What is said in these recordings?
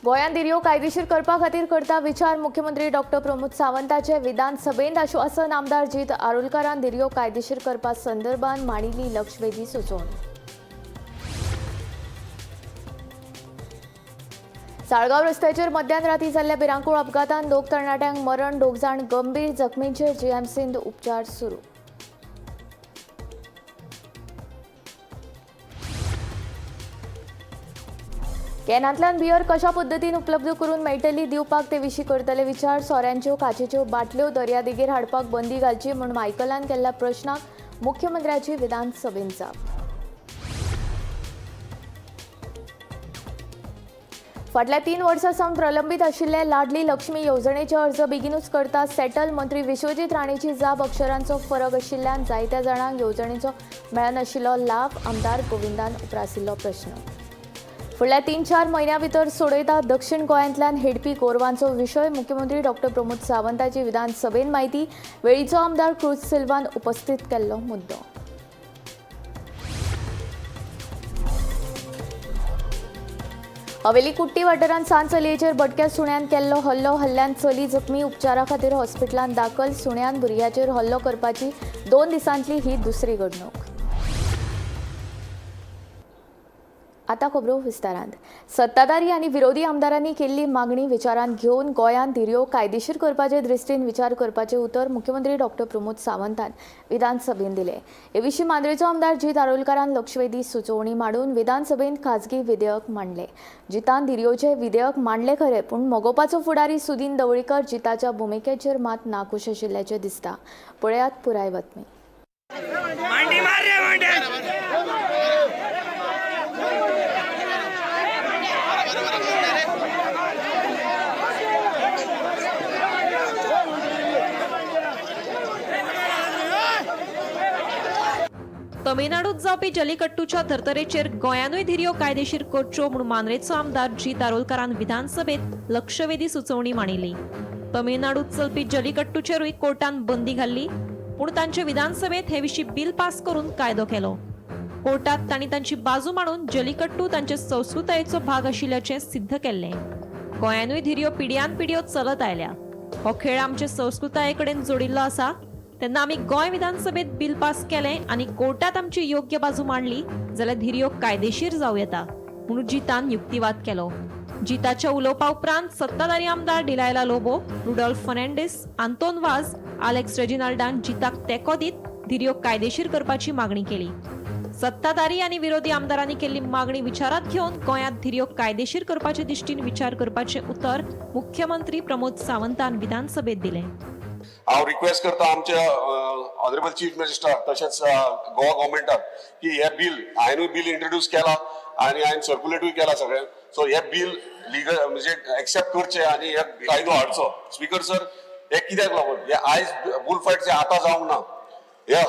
गोंयांत धिरयो कायदेशीर करपा खातीर करता विचार. मुख्यमंत्री डॉक्टर प्रमोद सावंताचे विधानसभेंत आश्वासन. आमदार जीत आरोलकारान धिरयो कायदेशीर करपा संदर्भात मांडिल्ली लक्षवेधी सुचोवणी. साळगांव रस्त्याचेर मध्यान राती जाल्ल्या भिरांकूळ अपघातान दोग तरणाट्यांक मरण, दोग जाण गंभीर जखमींचेर जीएमसींत उपचार सुरू. कॅनांतल्यान बियर कशा पद्दतीन उपलब्ध करून मेळटली दिवपाक ते विशीं करतले विचार. सोऱ्यांच्यो काचेच्यो बाटल्यो दर्यादेगेर हाडपाक बंदी घालची म्हूण मायकलान केल्ल्या प्रश्नाक मुख्यमंत्र्याची विधानसभेंत जाप. फाटल्या 3 वर्सां सावन प्रलंबीत आशिल्ले लाडली लक्ष्मी येवजणेचे अर्ज बेगिनूच करता सेटल. मंत्री विश्वजीत राणेची जाप. अक्षरांचो फरक आशिल्ल्यान जायत्या जाणांक येवजणेचो मेळनाशिल्लो लाभ. आमदार गोविंदान उप्रासिल्लो प्रश्न. फुडल्या 3-4 म्हयन्यां भितर सोडयता दक्षिण गोंयांतल्यान हेडपी गोरवांचो विशय. मुख्यमंत्री डॉक्टर प्रमोद सावंताची विधानसभेन म्हायती. वेळीचो आमदार क्रुज सिल्वान उपस्थित केल्लो मुद्दो. हवेली कुट्टी वाठारांत सान चलयेचेर भटक्या सुण्यान केल्लो हल्लो. हल्ल्यान चली जखमी, उपचारा खातीर हॉस्पिटलांत दाखल. सुण्यान भुरग्याचेर हल्लो करपाची 2 दिसांतली ही दुसरी घडणूक. आता खबरो विस्तारांत. सत्ताधारी आनी विरोधी आमदारांनी केल्ली मागणी विचारांत घेवन गोंयांत धिरयो कायदेशीर करपाचे दृश्टीन विचार करपाचें उतर मुख्यमंत्री डॉक्टर प्रमोद सावंतान विधानसभेंत दिलें. हे विशीं मांद्रेचो आमदार जीत आरोलकारान लक्षवेधी सुचोवणी मांडून विधानसभेंत खाजगी विधेयक मांडलें. जितान धिरयोचें विधेयक मांडलें खरें, पूण मगोपाचो फुडारी सुदीन ढवळीकर जिताच्या भुमिकेचेर मात नाखूश आशिल्ल्याचें दिसता. पळयात पुराय बातमी. मांडी मार रे मांडी. तमिळनाडूत जावपी जलीकट्टूच्या धर्तरेचेर गोंयानूय धिरयो कायदेशीर करच्यो म्हूण मांद्रेचो आमदार जीत आरोलकारान विधानसभेत लक्षवेधी सुचोवणी मांडिल्ली. तमिळनाडूत चलपी जलीकट्टूचेरूय कोर्टान बंदी घाल्ली, पूण तांचे विधानसभेत हे विशीं बिल पास करून कायदो केलो. कोर्टात तांणी तांची बाजू मांडून जलीकट्टू तांचे संस्कृतायेचो भाग आशिल्ल्याचें सिद्ध केल्लें. गोंयानूय धिरयो पिढ्यान पिढ्यो चलत आयल्या. हो खेळ आमचे संस्कृताये कडेन जोडिल्लो आसा. तेन्ना आमी गोंय विधानसभेत बिल पास केलें आनी कोर्टात आमची योग्य बाजू मांडली जाल्यार धिरयो कायदेशीर जावं येता म्हणून जितान युक्तिवाद केलो. जिताच्या उलोवपा उपरांत सत्ताधारी आमदार डिलायला लोबो, रुडॉल्फ फर्नांडीस, आंतोन वाज, आलेक्स रेजिनाल्डान जिताक तेंको दीत धिरयो कायदेशीर करपाची मागणी केली. सत्ताधारी आनी विरोधी आमदारांनी केल्ली मागणी विचारात घेवन गोंयांत धिरयो कायदेशीर करपाचे दृश्टीन विचार करपाचें उतर मुख्यमंत्री प्रमोद सावंतान विधानसभेत दिलें. हांव रिक्वेस्ट करता आमच्या ऑनरेबल चीफ मिनिस्टर तशेंच गोवा गव्हर्मेंटाक की हे बील हांवेनूय बील इंट्रोड्यूस केला आनी हांवें सर्क्युलेटूय केला सगळें. सो हे बील लिगल म्हणजे एक्सेप्ट करचें आनी हे कायदो हाडचो. स्पीकर सर, हे कित्याक लागून हे आयज बुल फायट आतां जावंक ना. हे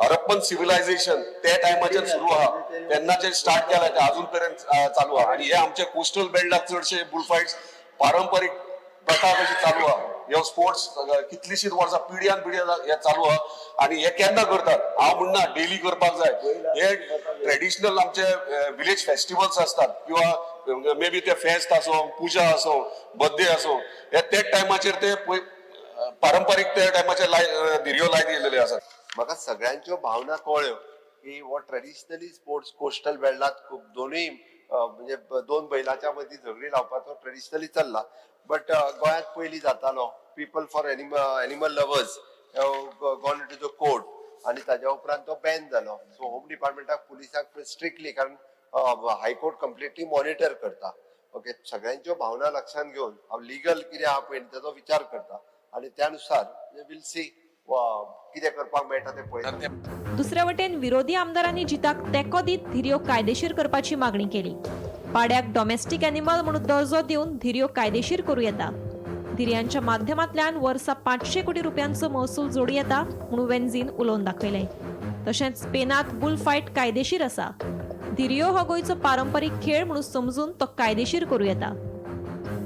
हरप्पन सिविलायझेशन ते टायमाचेर सुरू आहा, तेन्नाचेर स्टार्ट केला, ते अजून पर्यंत चालू आहा. आनी हे आमचे कोस्टल बेल्टाक चडशे बुल फायट्स पारंपरीक प्रथा कशी चालू आहा. ह्यो स्पोर्ट्स कितलीशीच वर्सां पिढ्यान पिढ्या हे चालू आहा. आनी हे केन्ना करतात हांव म्हणना, डेली करपाक जाय. हे ट्रेडिशनल आमचे विलेज फेस्टिवल्स असतात किंवा मे बी ते फेस्त आसो, पुजा आसो, बर्थडे आसो, हे ते टायमाचेर ते पारंपरीक ते टायमाचेर लाय धिरयो लायत येयलेले आसात. म्हाका सगळ्यांच्यो भावना कळ्ळ्यो की हो ट्रेडिशनली स्पोर्ट्स कोस्टल बेल्टात खूब दोनूय म्हणजे दोन बैलाच्या मदीं झगडी लावपाचो ट्रेडिशनली चल्ला. बट गोंयांत पयलीं जातालो. People for animal lovers gone to the court आनी ताज्या उपरांत तो बॅन जालो. सो होम डिपार्टमेंटाक, पुलिसाक स्ट्रिक्टली, कारण हायकोर्ट कंप्लिटली मॉनिटर करता. ओके, सगळ्यांच्यो भावना लक्षांत घेवन हांव लिगल कितें आहा पळय ताचो विचार करता आनी त्यानुसार वील सी कितें करपाक मेळटा तें पळयता. दुसऱ्या वटेन विरोधी आमदारांनी जिताक तेंको दीत धिरयो कायदेशीर करपाची मागणी केली. पाड्याक डॉमेस्टीक एनिमल म्हणून दर्जो दिवन धिरयो कायदेशीर करूं येता. धिरयांच्या माध्यमांतल्यान वर्सा 500 कोटी रुपयांचो महसूल जोडूं येता म्हणून वेन्झीन उलोवन दाखयलें. तशेंच स्पेनात बुल फायट कायदेशीर आसा. धिरयो हो गोंयचो पारंपरीक खेळ म्हणून समजून तो कायदेशीर करूं येता.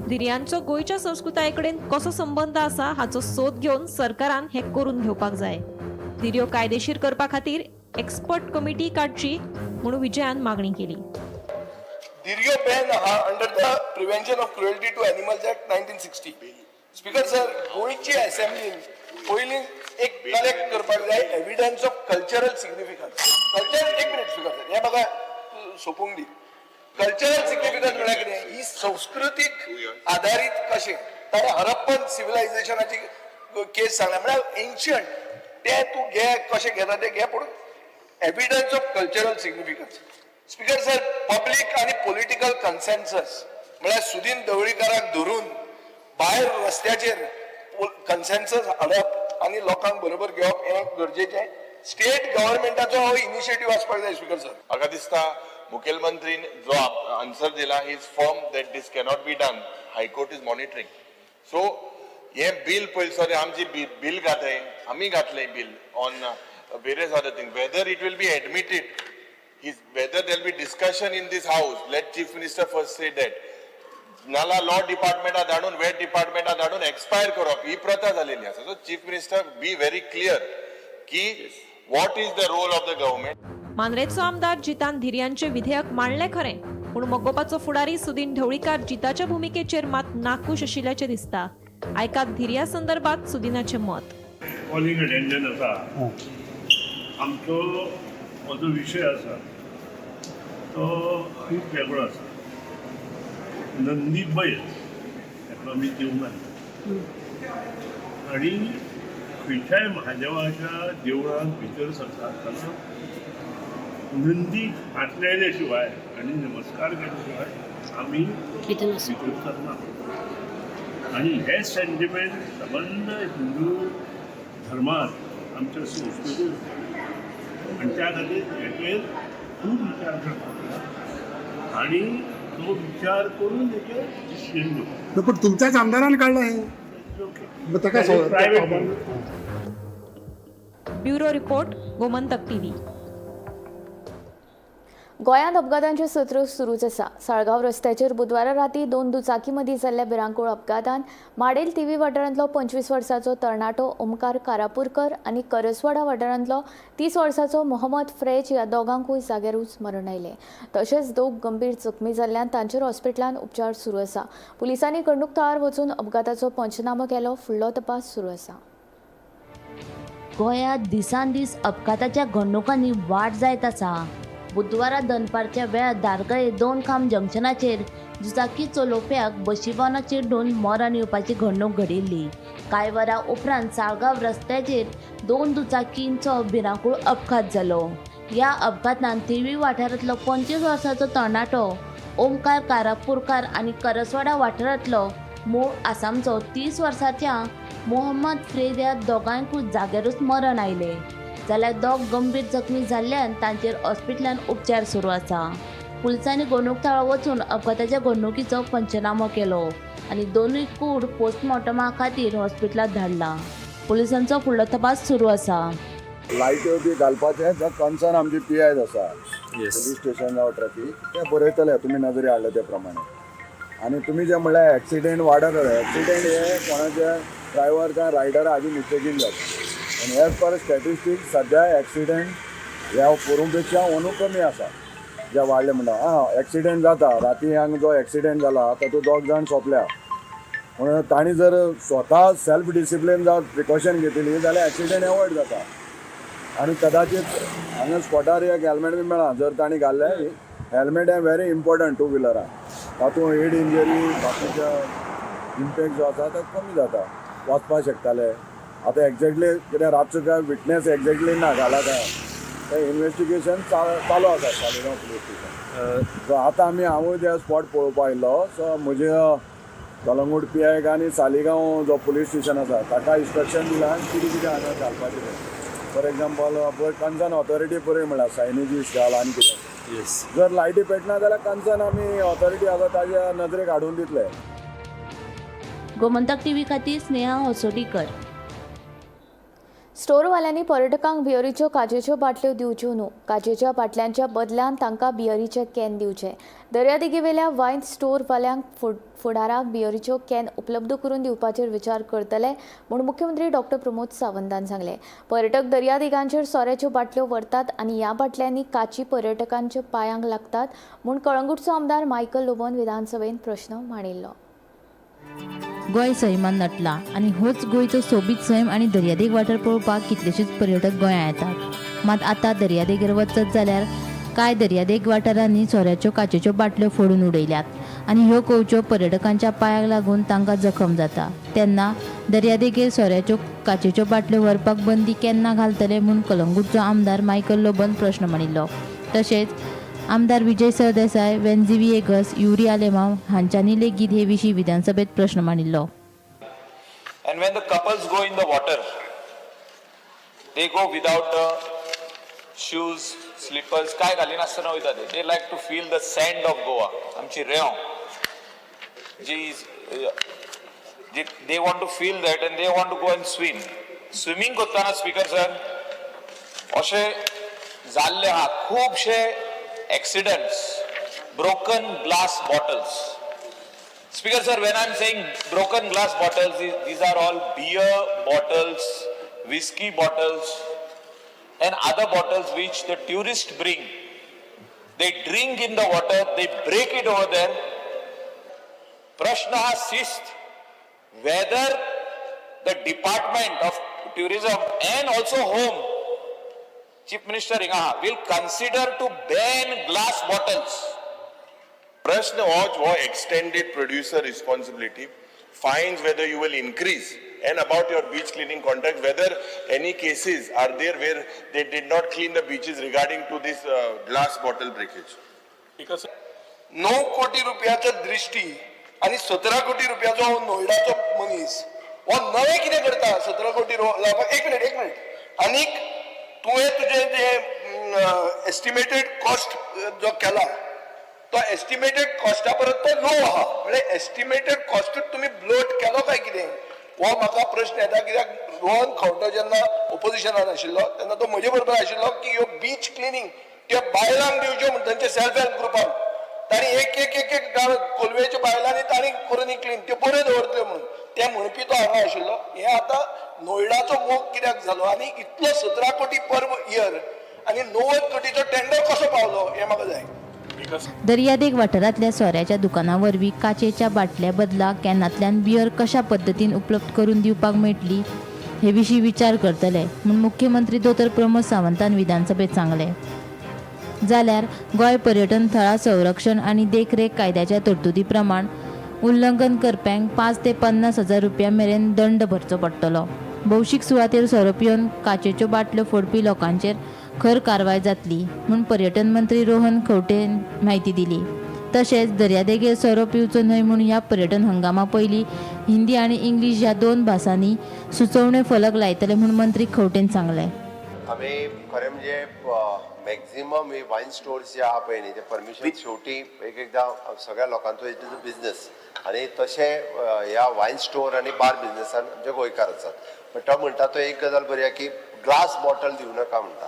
धिरयांचो गोंयच्या संस्कृताये कडेन कसो संबंद आसा हाचो सोद घेवन सरकारान हें करून घेवपाक जाय. धिरयो कायदेशीर करपा खातीर एक्सपर्ट कमिटी काडची म्हणून विजयान मागणी केली. धिरयो धिरयो बॅन आहा under the Prevention of Cruelty to Animals Act 1960. Speaker sir, गोंयची असेंब्लीन पयलीं एक कलेक्ट करपाक जाय evidence of cultural significance. Culture, एक मिनिट स्पीकर सर, हें म्हाका सोंपूंक दी. कल्चरल सिग्निफिकन्स म्हळ्यार कितें? ही संस्कृतीक आदारीत कशें ताणें हरप्पन सिविलायझेशनाची केस सांगल्या, म्हळ्यार एन्शियंट. ते तूं घे, कशें घेता ते घे, पूण evidence of cultural significance. Speaker sir, public आनी पॉलिटिकल कन्सेन्सस म्हळ्यार सुदीन ढवळीकाराक धरून भायर रस्त्याचेर कन्सेन्सस हाडप आनी लोकांक बरोबर घेवप हें गरजेचें. स्टेट गव्हर्मेंटाचो हो इनिशिएटीव आसपाक जाय स्पीकर सर. म्हाका दिसता मुखेलमंत्रीन जो आन्सर दिला, is firm that this cannot be done. High court is monitoring. So हे बील पयलीं, सॉरी, आमची बील घातले, आमी घातले bill on various other thing. Whether it will be admitted is whether there be discussion in this house, let Chief Minister first say that. नाला law डिपार्टमेंटा धाडून, weight डिपार्टमेंटा धाडून expire करप ही प्रथा जालेली आसा. So Chief Minister, be very clear की what is the role of the government. मांद्रेचो आमदार जितान धिरयांचे विधेयक मांडले खरें, पूण मगोपाचो फुडारी सुदीन ढवळीकार जिताच्या भुमिकेचेर मात नाखूश आशिल्ल्याचें दिसता. आयकात धिरया संदर्भात सुदिनाचें मत. कॉलिंग अटेंशन आसा, आमचो हो जो विशय आसा तो खूब वेगळो आसा. नंदी बैल ताका आमी देव मानता आनी खंयच्याय महादेवाच्या देवळांत भितर सरता आसतना नंदी हात लायल्या शिवाय आनी नमस्कार केल्या शिवाय आमी भितर सरना. आनी हे सेंटिमेंट सबंद हिंदू धर्मात, आमच्या संस्कृतीत, आनी त्या खातीर हेचेर खूब विचार करपाक जाय आनी तो विचार करून हेचेर डिसिजन घेवपाक. पण तुमच्याच आमदारान काढलं हे. ओके. मग ताका private. Bureau report, Gomantak TV. गोंयांत अपघातांचें सत्र सुरूच आसा. साळगांव रस्त्याचेर बुधवारा राती दोन दुचाकी मदीं जाल्ल्या भिरांकूळ अपघातान माडेल तिवी वाठारांतलो 25 वर्सांचो तरणाटो ओमकार कारापूरकर आनी करसवाडा वाठारांतलो 30 वर्सांचो मोहम्मद फ्रेज ह्या दोगांकूय जाग्यारूच मरण आयलें. तशेंच दोग गंभीर जखमी जाल्ल्यान तांचेर हॉस्पिटलांत उपचार सुरू आसा. पुलिसांनी घडणूक थळार वचून अपघाताचो पंचनामो केलो. फुडलो तपास सुरू आसा. गोंयांत दिसान दीस अपघाताच्या घडणुकांनी वाड जायत आसा. बुधवारा दनपारच्या वेळार दारगळे दोन खांब जंक्शनाचेर दुचाकी चलोवप्याक बशी चिड्डून मरण येवपाची घडणूक घडिल्ली. कांय वरां उपरांत साळगांव रस्त्याचेर दोन दुचाकींचो भिरांकूळ अपघात जालो. ह्या अपघातांत थिवी वाठारांतलो 25 वर्सांचो तरणाटो ओमकार कारापूरकार आनी करसवाडा वाठारांतलो मूळ आसामचो 30 वर्सांच्या मोहम्मद फ्रेद ह्या दोगांयकूय जाग्यारूच मरण आयलें, जाल्यार दोग गंभीर जखमी जाल्ल्यान तांचेर हॉस्पिटलांत उपचार सुरू आसा. पुलिसांनी घडणूक थळार वचून अपघाताच्या घडणुकीचो पंचनामो केलो आनी दोनूय कूड पोस्टमॉर्टमा खातीर हॉस्पिटलांत धाडला. पुलिसांचो फुडलो तपास सुरू आसा. लायट्यो बी घालपाचें कन्सर्न आमची पी आयज आसा, पुलीस स्टेशन जावं ट्रॅफीक, ते बरयतले तुमी नजरे हाडले ते प्रमाणे. आनी तुमी जे म्हणल्यार एक्सिडेंट वाडत आसा, एक्सिडेंट हे कोणाचे ड्रायव्हर काय रायडर हाजी मिस्टेकीन जाता. आनी एज पर स्टॅटिस्टिक्स सद्या एक्सिडेंट ह्या पोरूं पेक्षा अंदू कमी आसा, जे वाडले म्हणटा. आं, एक्सिडेंट जाता. राती हांगा जो एक्सिडेंट जाला तातूंत दोग जाण सोंपल्या. म्हणून तांणी जर स्वता सेल्फ डिसिप्लीन जावं प्रिकॉशन घेतली जाल्यार एक्सिडेंट एवॉयड जाता. आनी कदाचित हांगा स्पॉटार एक हेल्मेट बी मेळ्ळा जर तांणी घाल्लें. हेल्मेट हें व्हेरी इम्पॉर्टंट टू व्हिलराक. तातूंत हेड इंजरी, बाकीचे इम्पॅक्ट जो आसा तो कमी जाता, वाचपाक शकताले. आतां एक्झॅक्टली कितें रातचो काय विटनेस एक्झॅक्टली ना घाला काय, तें इन्वेस्टिगेशन चालू आसा सालिगांव पुलीस स्टेशन. सो आतां आमी, हांवूय त्या स्पॉट पळोवपाक आयिल्लो. सो म्हजे कलंगूट पी आयक आनी सालिगांव जो पुलीस स्टेशन आसा ताका इन्स्ट्रक्शन दिलां कितें कितें हांगा घालपाचें तें. फॉर एग्जाम्पल, पळय, कन्सर्न ऑथॉरिटी पळय, म्हणल्यार सायनेजीस घाल आनी कितें. जर लायटी पेटना जाल्यार कन्सर्न आमी ऑथॉरिटी आसा ताज्या नदरेक हाडून दितले. गोमंतक टीव्ही खातीर स्नेहा होसोटीकर. स्टोरवाल्यांनी पर्यटकांक बियरीच्यो काजेच्यो बाटल्यो दिवच्यो न्हू. काजेच्या बाटल्यांच्या बदल्यान तांकां बियरीचे can दिवचे. दर्यादेगेवेल्या वायन स्टोरवाल्यांक फुडाराक बियरीच्यो can उपलब्ध करून दिवपाचेर विचार करतले म्हूण मुख्यमंत्री डॉक्टर प्रमोद सावंतान सांगलें. पर्यटक दर्यादेगांचेर सोऱ्याच्यो बाटल्यो व्हरतात आनी ह्या बाटल्यांनी काची पर्यटकांच्या पांयांक लागतात म्हूण कळंगूटचो आमदार मायकल लोबोन विधानसभेन प्रश्न मांडिल्लो. गोंय सैमान नटला आनी होच गोंयचो सोबीत सैम आनी दर्यादेग वाठार पळोवपाक कितलेशेच पर्यटक गोंयांत येतात. मात आतां दर्यादेगेर वचत जाल्यार कांय दर्यादेग वाठारांनी सोऱ्याच्यो काचेच्यो बाटल्यो फोडून उडयल्यात आनी ह्यो कंवच्यो पर्यटकांच्या पांयाक लागून तांकां जखम जाता. तेन्ना दर्यादेगेर सोऱ्याच्यो काचेच्यो बाटल्यो व्हरपाक बंदी केन्ना घालतले म्हूण कलंगूटचो आमदार मायकल लोबोन प्रश्न मांडिल्लो. तशेंच आमदार विजय सरदेसाय, वेन्झी व्हिएगस, युरी आलेमांव हांच्यांनी लेगीत हे विशीं विधानसभेत प्रश्न मांडिल्लो. And when the couples go in the water, they go without the shoes, slippers, काय घालिनासतना वयता ते. They like to feel the sand of Goa. आमची रेंव जी जी they want to feel that and they want to go and swim. Swimming करतना speaker sir अशें जाल्ले आहा खुबशे accidents, broken glass bottles. Speaker sir, when I am saying broken glass bottles, these are all beer bottles, whiskey bottles, and other bottles which the tourists bring. They drink in the water, they break it over there. प्रश्न हा शिस्त, whether the Department of Tourism and also Home, Chief Minister हिंगा will consider to ban glass bottles. प्रश्न हो extended producer responsibility, fines whether you will increase, and about your beach cleaning contract, whether any cases are there where they did not clean the beaches regarding to this glass bottle breakage. 9 कोटी रुपयाचो दृश्टी आनी 17 कोटी रुपयाचो हो नोयडाचो मनीस हो नवें कितें करता 17 कोटी लावपाक? एक मिनिट, एक मिनिट. आनीक तुवें तुजें जें एस्टिमेटेड कॉस्ट जो केला, तो एस्टिमेटेड कॉस्टा परत तो लो आहा. म्हणजे एस्टिमेटेड कॉस्टूच तुमी ब्लोट केलो काय कितें, हो म्हाका प्रश्न येता. कित्याक रोहन खंवटो जेन्ना ओपोजिशनान आशिल्लो तेन्ना तो म्हजे बरोबर आशिल्लो की ह्यो बीच क्लिनींग त्यो बायलांक दिवच्यो म्हण, तांचे सेल्फ हेल्प ग्रुपांक. तांणी एक एक एक एक गांव कोलवेच्या बायलांनी तांणी करून ही क्लीन त्यो बऱ्यो दवरतल्यो म्हणून ते म्हणपी तो हांगा आशिल्लो. हे आतां नोयडाचो मोग कित्याक जालो आनी इतलो 17 कोटी पर इयर आनी 90 कोटीचो टेंडर कसो पावलो, हें म्हाका जाय. दर्यादेग वाठारांतल्या सोऱ्याच्या दुकानां वरवीं काचेच्या बाटल्या बदला कॅनांतल्यान बियर कशा पद्दतीन उपलब्ध करून दिवपाक मेळटली हे विशीं विचार करतले म्हूण मुख्यमंत्री दोतोर प्रमोद सावंतान विधानसभेत सांगलें. जाल्यार गोंय पर्यटन थळां संरक्षण आनी देखरेख कायद्याच्या तरतुदी प्रमाण उल्लंघन करप्यांक 5 ते 50 हजार रुपया मेरेन दंड भरचो पडटलो. भौशीक सुवातेर सोरो पिवन काचेच्यो बाटल्यो फोडपी लोकांचेर खर कारवाय जातली म्हूण पर्यटन मंत्री रोहन खंवटेन म्हायती दिली. तशेंच दर्यादेगेर सोरो पिवचो न्हय म्हूण ह्या पर्यटन हंगामा पयलीं हिंदी आनी इंग्लीश ह्या दोन भासांनी सुचोवणे फलक लायतले म्हूण मंत्री खंवटेन सांगलें. आमी खरें म्हणजे मॅक्झिमम ही वायन स्टोर्स जे आहा पळय न्ही, ते परमिशन शेवटी एक एकदां सगळ्या लोकांचो it is a business आनी तशें ह्या वायन स्टोर आनी बार बिजनसान आमचे गोंयकार आसात. बट तो म्हणटा तो एक गजाल बरी आहा की ग्लास बॉटल दिवं नाका म्हणटा.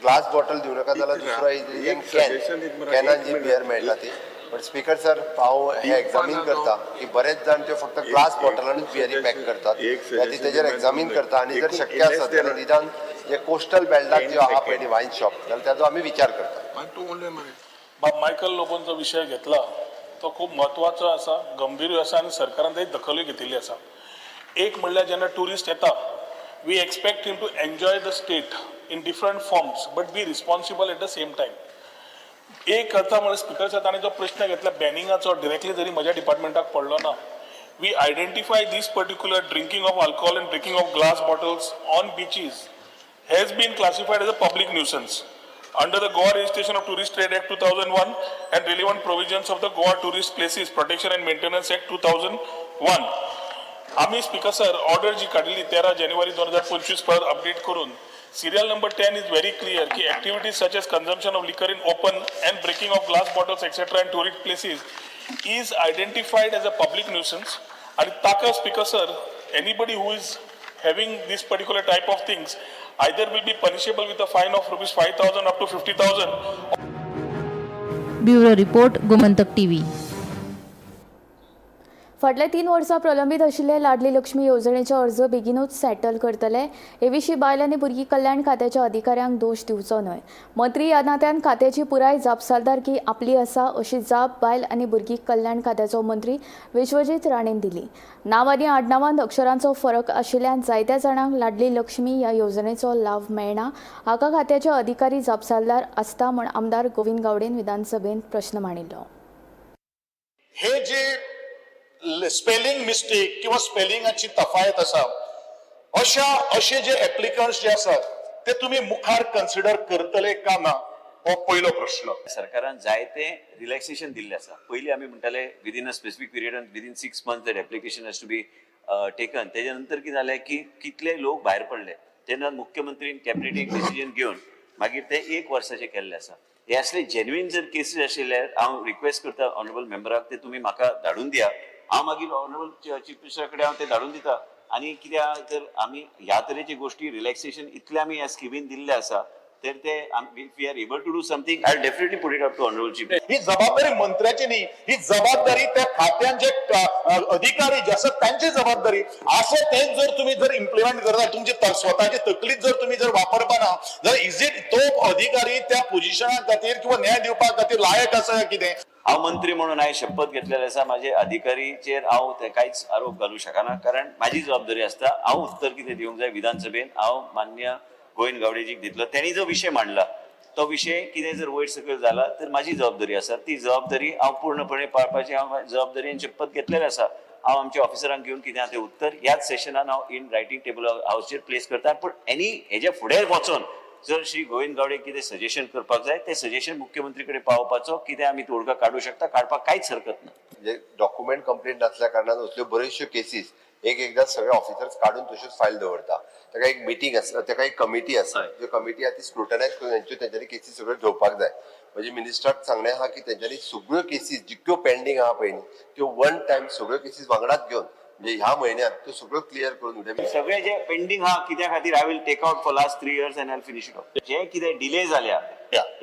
ग्लास बॉटल दिवं नाका जाल्यार दुसरो एक can suggestion एक मरा, कॅनान एक जी minute. बियर मेळटा ती. बट स्पीकर सर, हांव हे एग्जामीन करता की बरेच जाण त्यो फक्त ग्लास बॉटलानूच बियरी पॅक करतात. एक त्या खातीर तेजेर एग्जामीन करता आनी जर शक्य आसत जाल्यार निदान जे कोस्टल बेल्टात ज्यो आहा पळय न्ही वायन शॉप, जाल्यार ताजो आमी विचार करता. बाब मायकल लोबोन जो विशय घेतला तो खूब म्हत्वाचो आसा, गंभीरूय आसा आनी सरकारान ताची दखलूय घेतिल्ली आसा. एक म्हणल्यार जेन्ना ट्युरिस्ट येता, we expect him to enjoy the state in different forms but be responsible at the same time. एक करता म्हणल्यार, स्पिकर सर, ताणें जो प्रश्न घेतला बॅनिंगाचो, डिरेक्टली जरी म्हज्या डिपार्टमेंटाक पडलो ना, we identify this particular drinking of alcohol and breaking of glass bottles on beaches has been classified as a public nuisance under the Goa Registration of Tourist Trade Act 2001 and relevant provisions of the Goa Tourist Places Protection and Maintenance Act 2001. आम्ही speaker sir, order जी काडलेली 13 जानेवारी 2025 परत update करून, serial number 10 is very clear की activities such as consumption of liquor in open and breaking of glass bottles etcetera in tourist places is identified as a public nuisance. आणि ताका, speaker sir, anybody who is having this particular type of things either will be punishable with a fine of ₹5,000 up to 50,000. Bureau report, Gomantak TV. फाटल्या 3 वर्सां प्रलंबीत आशिल्ले लाडली लक्ष्मी येवजणेचे अर्ज बेगिनूच settle करतले. हे विशीं बायल आनी भुरगीं कल्याण खात्याच्या अधिकाऱ्यांक दोश दिवचो न्हय. मंत्री ह्या नात्यान खात्याची पुराय जापसालदारकी आपली आसा अशी जाप बायल आनी भुरगीं कल्याण खात्याचो मंत्री विश्वजीत राणेन दिली. नांव आनी आडनांवांत अक्षरांचो फरक आशिल्ल्यान जायत्या जाणांक लाडली लक्ष्मी ह्या येवजणेचो लाव मेळना. हाका खात्याचे अधिकारी जापसालदार आसता म्हूण आमदार गोविंद गावडेन विधानसभेंत प्रश्न मांडिल्लो. हे जे स्पेलिंग मिस्टेक किंवा स्पेलिंगाची तफायत आसा, अशा अशे जे एप्लिकंट्स जे आसात ते तुम्ही मुखार कन्सिडर करतले का ना, हो पयलो प्रश्न. सरकारान जायते रिलॅक्सेशन दिल्लें आसा. पयलीं आमी म्हणटाले within a specific period within 6 months that application has to be taken. तेच्या नंतर कितें जालें की कितले लोक भायर पडले तेन्ना मुख्यमंत्रीन कॅबिनेट एक डिसिजन घेवन मागीर ते 1 वर्साचें केल्लें आसा. हे असले जेन्युइन जर केसीस आशिल्ले हांव रिक्वेस्ट करता ऑनरेबल मेंबराक ते तुमी म्हाका धाडून दिया. हांव मागीर ऑनरेबल चीफ मिनिस्टरा कडेन हांव ते धाडून दिता. आनी कित्याक तर आमी ह्या तरेची गोश्टी रिलॅक्सेशन इतले आमी ह्या स्किमीन दिल्ले आसा तर ते if we are able to do something I definitely put it up to honourable chief. ही जबाबदारी मंत्र्याची न्ही, ही जबाबदारी त्या खात्यान जे अधिकारी जे आसात तांची जबाबदारी. असं तेच जर तुम्ही जर इम्प्लिमेंट करता तुमची स्वतःची तकलीच जर तुम्ही जर वापरपाना जर is it तो अधिकारी त्या पोझिशना खातीर किंवा न्याय दिवपा खातीर लायक आसा कितें? हांव मंत्री म्हणून हांवें शपथ घेतलेली आसा. म्हाजे अधिकारीचेर हांव ते कांयच आरोप घालूं शकना कारण म्हाजी जबाबदारी आसता. हांव उत्तर कितें दिवंक जाय विधानसभेन हांव मान्य गोविंद गावडेजीक दितलो. तेणी जो विशय मांडला तो विशय कितें जर वयर सकयल जाला तर म्हाजी जबाबदारी आसा. ती जबाबदारी हांव पूर्णपणे पाळपाची हांव जबाबदारीन शपथ घेतलेली आसा. हांव आमच्या ऑफिसरांक घेवन कितें आहा तें उत्तर ह्याच सेशनान हांव इन रायटींग टेबल हावजीचेर प्लेस करता. पूण एनी हेज्या फुडें वचोन जर श्री गोविंद गावडे कितें सजेशन करपाक जाय तें सजेशन मुख्यमंत्री कडेन पावोवपाचो कितें आमी तोडगा काडूं शकता, काडपाक कांयच हरकत ना. म्हणजे डॉक्युमेंट कंप्लीट नासल्या कारणान असल्यो बऱ्योचश्यो केसीस एक एकदां सगळे ऑफिसर्स काडून तश्योच फायल दवरता. ताका एक मिटींग आसा, ताका एक कमिटी आसा, ज्यो कमिटी आसा ती स्क्रुटनायज करून तेंच्यो तेंच्यांनी केसीस सगळ्यो घेवपाक जाय. म्हणजे मिनिस्टराक सांगणें आहा की तेंच्यांनी सगळ्यो केसीस जितक्यो पेंडींग आहा पळय न्ही त्यो वन टायम सगळ्यो केसीस वांगडाच घेवन म्हणजे ह्या म्हयन्यात त्यो सगळ्यो क्लियर करून उडय. सगळे जे पेंडींग आहा कित्या खातीर I will take out for last 3 years and I finish it off. जे कितें डिले जाल्या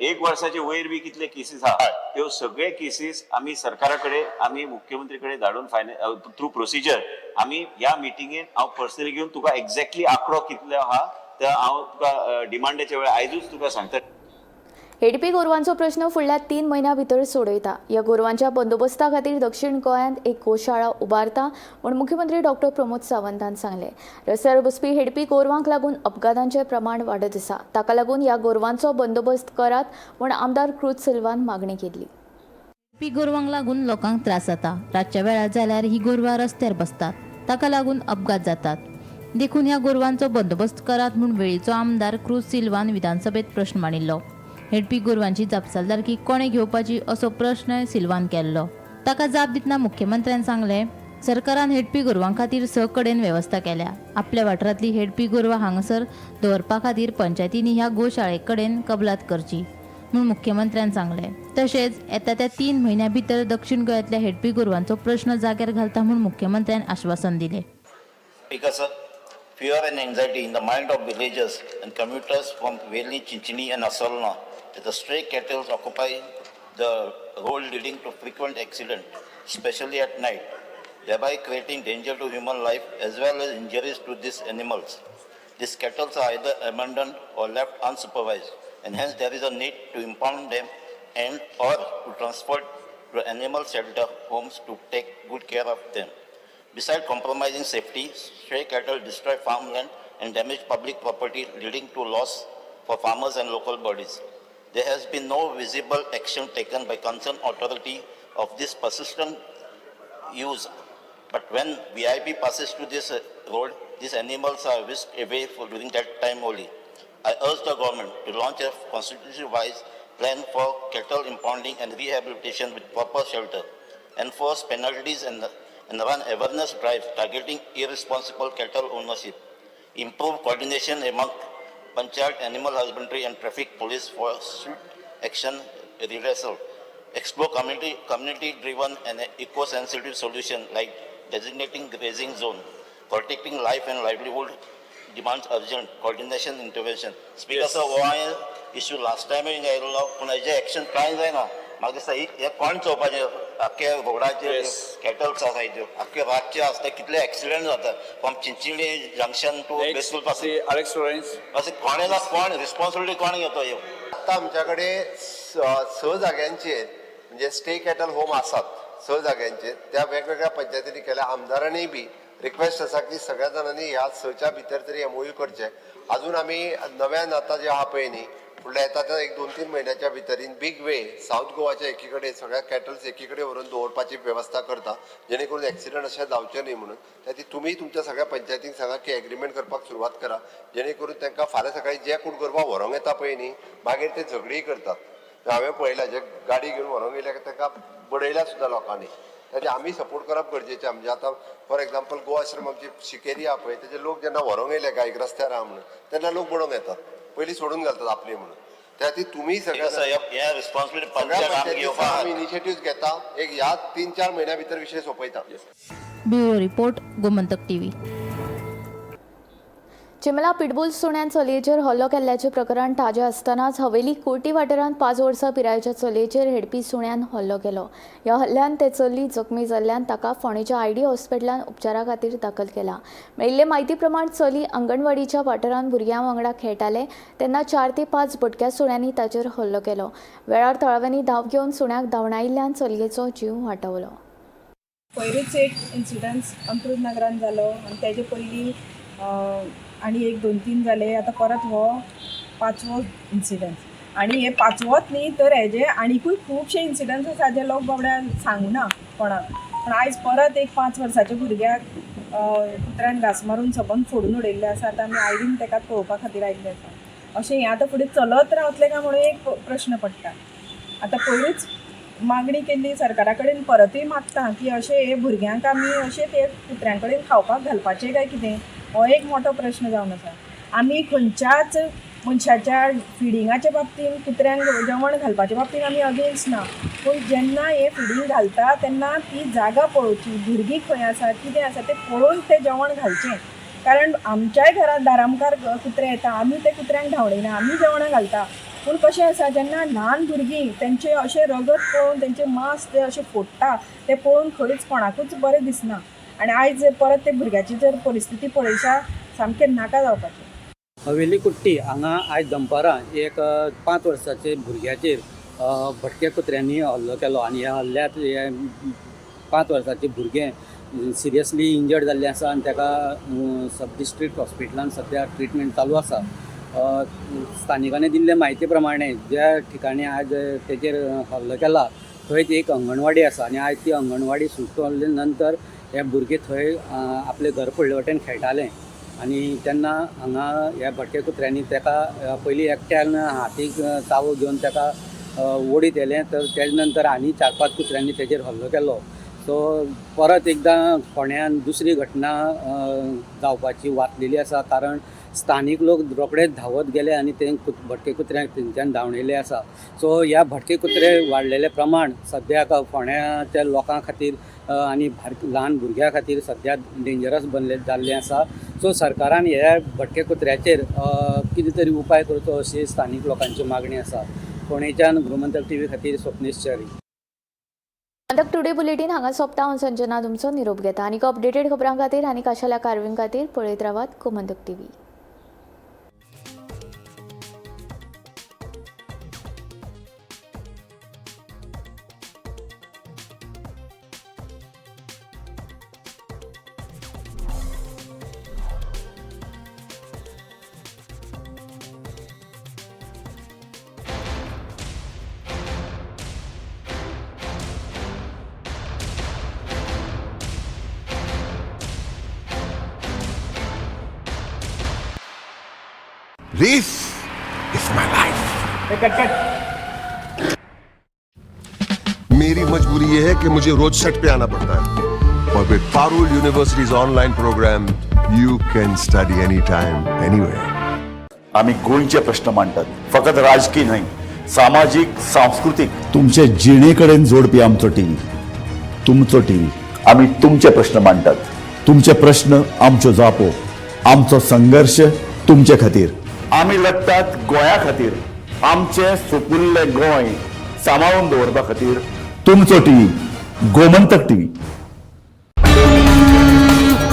1 वर्साचे वयर बी कितले केसीस आहा त्यो सगळे केसीस आमी सरकारा कडेन आमी मुख्यमंत्री कडेन धाडून फायनल थ्रू प्रोसिजर आमी ह्या मिटिंगेन हांव पर्सनली घेवन तुका एक्झॅक्टली आंकडो कितलो आहा तर हांव तुका डिमांडाच्या वेळार आयजूच तुका सांगता. हेडपी गोरवांचो प्रश्न फुडल्या 3 म्हयन्यां भितर सोडयता. ह्या गोरवांच्या बंदोबस्ता खातीर दक्षिण गोंयांत एक गोशाळा उबारता म्हूण मुख्यमंत्री डॉक्टर प्रमोद सावंतान सांगलें. रस्त्यार बसपी हेडपी गोरवांक लागून अपघातांचें प्रमाण वाडत आसा. ताका लागून ह्या गोरवांचो बंदोबस्त करात म्हूण आमदार क्रूज सिल्वान मागणी केली. हेडपी गोरवांक लागून लोकांक त्रास जाता. रातच्या वेळार जाल्यार ही गोरवां रस्त्यार बसतात, ताका लागून अपघात जातात. देखून ह्या गोरवांचो बंदोबस्त करात म्हूण वेळीचो आमदार क्रूज सिल्वान विधानसभेत प्रश्न मांडिल्लो. हेडपी गोरवांची जापसालदारकी कोणें घेवपाची असो प्रश्न सिल्वान केल्लो. ताका जाप दितना मुख्यमंत्र्यान सांगलें, सरकारान हेडपी गोरवां खातीर 6 कडेन वेवस्था केल्या. आपल्या वाठारांतली हेडपी गोरवां हांगासर दवरपा खातीर पंचायतींनी ह्या गोशाळे कडेन कबलात करची म्हूण मुख्यमंत्र्यान सांगलें. तशेंच येता त्या 3 म्हयन्यां भितर दक्षिण गोंयांतल्या हेडपी गोरवांचो प्रश्न जाग्यार घालता म्हूण मुख्यमंत्र्यान आश्वासन दिलें. Fear and anxiety in the mind of villagers and commuters from Veli, Chinchini and Asolna that the stray cattle occupy the road leading to frequent accidents, especially at night, thereby creating danger to human life as well as injuries to these animals. These cattle are either abandoned or left unsupervised, and hence there is a need to impound them and or to transport to animal shelter homes to take good care of them. Besides compromising safety, stray cattle destroy farmland and damage public property, leading to loss for farmers and local bodies. There has been no visible action taken by concerned authority of this persistent use. But when VIP passes through this road, these animals are whisked away for during that time only. I urge the government to launch a constitution-wise plan for cattle impounding and rehabilitation with proper shelter, enforce penalties and run awareness drives targeting irresponsible cattle ownership, improve coordination among Panchayat, animal husbandry and traffic police for swift action redressal, explore community-driven and eco-sensitive solution like designating grazing zone, Protecting life and livelihood demands urgent coordination intervention. Speaker sir, हो हांवें issue last टायमूय आयिल्लो, पूण हेजें action कांय जायना. म्हाका दिसता हें कोण चोवपाचें? आख्खे रोडाचेर कॅटल्स आसाय त्यो आख्खे रातचे आसता, कितले एक्सिडंट जाता from Chinchinim junction to Betul पासून. Alex Florence. अशें कोणें ना कोण रिस्पॉन्सिबिलिटी कोण घेतो ह्यो? आतां आमच्या कडेन स जाग्यांचेर म्हणजे स्टे कॅटल होम आसात स जाग्यांचेर, त्या वेगवेगळ्या पंचायतींनी केल्या. आमदारांनी बी रिक्वेस्ट आसा की सगळ्या जाणांनी ह्या सच्या भितर तरी एमओयू करचें. अजून आमी नव्यान आतां जे आहा पळय न्ही, फुडल्या येता त्या एक 2-3 म्हयन्याच्या भितर इन बीग वे सावथ गोवाच्या एकी कडेन सगळ्या कॅटल्स एकी कडेन व्हरून दवरपाची वेवस्था करता, जेणे करून एक्सिडंट अशें जावचें न्ही म्हणून. त्या खातीर तुमी तुमच्या सगळ्या पंचायतींक सांगा की एग्रीमेंट करपाक सुरवात करा, जेणे करून तांकां फाल्यां सकाळीं जे कोण करपाक व्हरोंक येता पळय न्ही, मागीर ते झगडीय करतात. हांवें पळयलां, जे गाडी घेवन व्हरोंक येयल्या तांकां बडयल्या सुद्दां लोकांनी. ताचे आमी सपोर्ट करप गरजेचें. म्हणजे आतां फॉर एग्जाम्पल गोवा आश्रम आमची शिकेरी आहा पळय, तेजे लोक जेन्ना व्हरोंक येयले गायक रस्त्यार आहा म्हणून, तेन्ना लोक बडोवंक येतात, पयलीं सोडून घालतात आपली म्हणून. त्या खातीर तुमी सगळ्या रिस्पॉन्सिबिलिटी आमी इनिशिएटीव घेता, एक ह्या 3-4 म्हयन्या भितर विशय सोंपयता. Bureau report, Gomantak TV. Chimla pitbull सुण्यान चलयेचेर हल्लो केल्ल्याचें प्रकरण ताजें आसतनाच हवेली कोटी वाठारांत 5 वर्सां पिरायेच्या चलयेचेर हेडपी सुण्यान हल्लो केलो. ह्या हल्ल्यान ते चली जखमी जाल्ल्यान ताका फोंडेच्या आयडी हॉस्पिटलान उपचारा खातीर दाखल केला. मेळिल्ले म्हायती प्रमाण चली अंगणवाडीच्या वाठारांत भुरग्यां वांगडा खेळटाले तेन्ना 4 ते 5 भटक्या सुण्यांनी ताचेर हल्लो केलो. वेळार थळाव्यांनी धांव घेवन सुण्याक धांवडायिल्ल्यान चलयेचो जीव वाटावलो. पयरूच एक इन्सिडंट्स अंत्रुज नगरान जालो आनी तेजे पयलीं आनी 1, 2, 3 जाले. आतां परत हो 5वो इन्सिडंट. आनी हे 5वोच न्ही तर हेजे आनिकूय खुबशे इन्सिडंट्स आसा जे लोक बाबड्या सांगूना कोणाक. पूण आयज परत एक 5 वर्साच्या भुरग्याक कुत्र्यान घांस मारून सबंद फोडून उडयल्लें आसा. आतां आमी आयडीन ताका पळोवपा खातीर आयिल्ले आसा. अशें हें आतां फुडें चलत रावतलें काय म्हणून एक प्रश्न पडटा. आतां पयरूच मागणी केल्ली सरकारा कडेन, परतूय मागता की अशें हे भुरग्यांक आमी अशें ते कुत्र्यां कडेन खावपाक घालपाचें काय कितें, हो एक मोठो प्रश्न जावन आसा. आमी खंयच्याच मनशाच्या फिडिंगाच्या बाबतीन कुत्र्यांक जेवण घालपाच्या बाबतीन आमी अगेन्स्ट ना, पूण जेन्ना हें फिडींग घालता तेन्ना ती जागा पळोवची, भुरगीं खंय आसा कितें आसा तें पळोवन तें जेवण घालचें. कारण आमच्याय घरांत दारा मुखार कुत्रे येता, आमी ते कुत्र्यांक धांवडयना, आमी जेवणां घालता. पूण कशें आसा, जेन्ना ल्हान भुरगीं तेंचें अशें रगत पळोवन तेंचें मांस तें अशें फोडटा तें पळोवन खंयच कोणाकूच बरें दिसना. आनी आयज परत ते भुरग्याची जर परिस्थिती पळयशा सामकें नाका जावपाचें. हवेली कुट्टी हांगा आयज दनपारां एक 5 वर्साचे भुरग्याचेर भटक्या कुत्र्यांनी हल्लो केलो आनी ह्या हल्ल्यांत हे 5 वर्साचे भुरगें सिरियसली इंजर्ड जाल्लें आसा आनी ताका सब डिस्ट्रिक्ट हॉस्पिटलान सद्या ट्रिटमेंट चालू आसा. स्थानिकांनी दिल्ले म्हायती प्रमाणे ज्या ठिकाणी आज तेचेर हल्लो केला थंयच एक अंगणवाडी आसा आनी आयज ती अंगणवाडी सुटले नंतर हे भुरगे थंय आपले घर फुडले वटेन खेळटाले आनी तेन्ना हांगा ह्या भटक्या कुत्र्यांनी ताका पयलीं एकट्यान हातीक चावो घेवन ताका ओडीत येलें, तर तेजे नंतर आनी 4-5 कुत्र्यांनी तेजेर हल्लो केलो. सो परत एकदां फोंड्यान दुसरी घटना जावपाची वाचलेली आसा, कारण स्थानीक लोक रोखडेच धांवत गेले आनी ते भटके कुत्र्यांक थंयच्यान धांवणयले आसा. सो ह्या भटके कुत्रे वाडलेले प्रमाण सद्याक फोंड्याच्या लोकां खातीर आनी ल्हान भुरग्यां खातीर सद्या डेंजरस बनले जाल्लें आसा. सो सरकारान ह्या भटके कुत्र्याचेर कितें तरी उपाय करचो अशी स्थानीक लोकांची मागणी आसा. फोंडेच्यान गोमंतक टीव्ही खातीर स्वप्नेश च्यारी. गोमंतक टुडे बुलेटीन हांगा सोंपता. हांव संजना तुमचो निरोप घेता. आनी अपडेटेड खबरां खातीर आनी खाशेल्या कारवाई खातीर पळयत रावात Gomantak TV. This is my life. Cut cut. मेरी मजबूरी ये है कि मुझे रोज सेट पे आना पड़ता है, और with Parul University's online program you can study any time anywhere. आमी गोंयचे प्रश्न मांडटात, फकत राजकीय न्हय, सामाजीक, सांस्कृतीक. तुमचे जिणे कडेन जोडपी आमचो टीव्ही, तुमचो टीव्ही. आमी तुमचे प्रश्न मांडटात. तुमचे प्रश्न आमच्यो जापो, आमचो संघर्श तुमचे खातीर. आमी लडटात गोंया खातीर, आमचें सुपुल्लें गोंय सांबाळून दवरपा खातीर. तुमचो टीव्ही, गोमंतक टीव्ही.